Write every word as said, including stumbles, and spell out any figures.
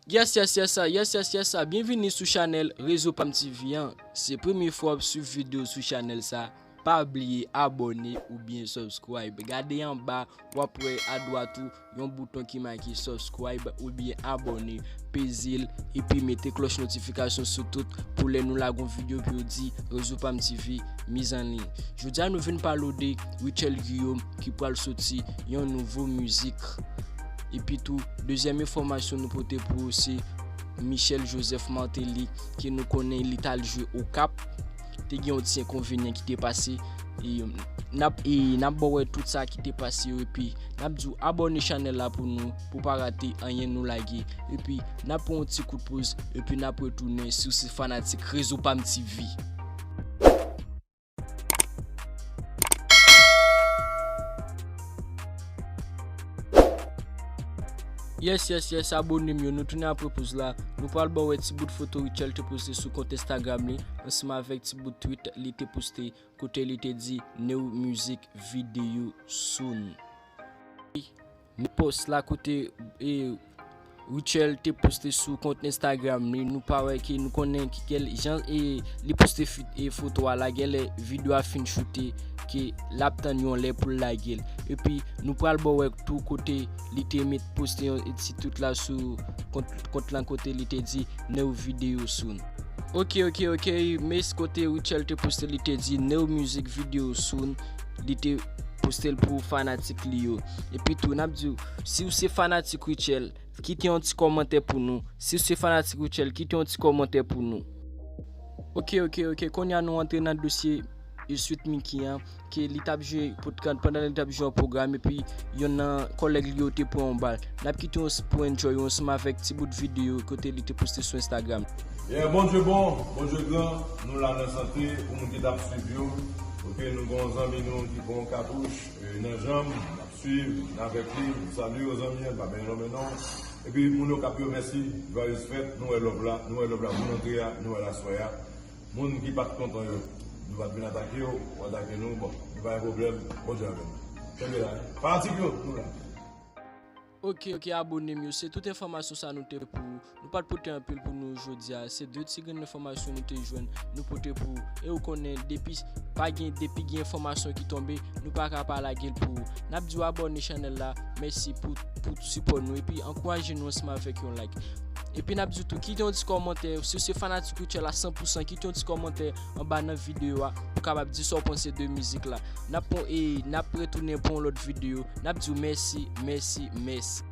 Yes, yes, yes, sa, yes, yes, yes, sa. Byenvini sou chanèl Rezo Pam T V an. Se premye fwa w ap swiv videyo sou chanèl sa, pa bliye abòne oubyen subscribe. Gade anba, w ap wè adwat ou yon bouton ki make subscribe oubyen abòne. Peze l, epi mete klòch notifikasyon sou tout pou lè nou lage yon videyo pou yo di Rezo Pam T V miz an liy. Jodi a nou vin pale w de Rutshelle Guillaume ki pral soti yon nouvo mizik. Epi tou, dezyèm enfòmasyon nou pote pou ou se Michel Joseph Martelly, ke nou konnen li t al jwe Okap. Te gen yon ti enkonvenyan ki te pase. E n ap, e n ap ba w wè tout sa ki te pase yo. Epi n ap di w abòne chanèl la pou nou, pou w pa rate anyen nou lage. Epi n ap pran yon ti kout poz, epi n ap retounen si w se fanatik Rezo Pam T V. Yes, yes, yes, abòne m yo, nou tounen apre poz la. Nou pral ba w wè ti bout foto Rutshelle te poste sou kont Instagram li, ansanm avèk ti bout tweet li te poste, kote li te di new music video soon. Nan pòs la kote, e, Rutshelle te poste sou kont Instagram li, nou pa wè ke nou konnen ki kèl jan, e, li poste fi-, e, foto a la, genlè videyo a fin choute, ke l ap tann yon lè pou l lage l. Epi nou pral ba w wè tou kote li te met poste yon ti tweet la sou kont, kont lan kote li te di new video soon. Ok, ok, ok, men kote Rutshelle te poste li te di new music video soon, li te poste l pou fanatik li yo. Epi tou, n ap di w, si w se fanatik Rutshelle, kite yon ti kòmantè pou nou. Si w se fanatik Rutshelle, kite yon ti kòmantè pou nou. Ok, ok, ok, kounye a nou antre nan dosye e Sweet Micky an, ke li t ap jwe, pandan li t ap jwe yon pwogram, epi yonn nan kòlèg li yo te pran yon bal. N ap kite w pou enjoy yo ansanm avèk ti bout videyo kote li te poste sou Instagram. Yeah, Bondye bon, Bondye gran, nou la nan sante, pou moun ki t ap swiv yo. Ok, nou gen yon zanmi nou ki pran yon katouch, e, nan janm, n ap swiv, n avèk li, nou salye yo zanmi an, pa benyen non men non. Epi moun yo k ap yo mèsi, jwayez fèt, nou wè love la, nou wè love la, moun antre a, nou wè l aswè a. Moun ki pa t kontan yo, nou pa t vin atake yo, ou atake nou, bon, nou pa gen pwoblèm, Bondye avè nou. Kenbe la, fanatik yo, nou la. Ok, ok, abòne m yo, se tout enfòmasyon sa nou te pou ou. Nou pa t pote anpil pou nou jodi a, se de ti grenn enfòmasyon nou te jwenn, nou pote pou ou. E ou konnen, depi pa gen, depi gen enfòmasyon ki tonbe, nou pa ka pa lage l pou ou. N ap di w abòne chanèl la, mèsi pou, pou sipò nou, epi ankouraje nou ansanm avèk yon like. Epi n ap di w tou, kite yon ti kòmantè, si w se fanatik Rutshelle a san pou san, kite yon ti kòmantè anba nan videyo a, pou w kapab di sa w panse de mizik la. N ap pran, e n ap retounen pou yon lòt videyo. N ap di w mèsi, mèsi, mèsi.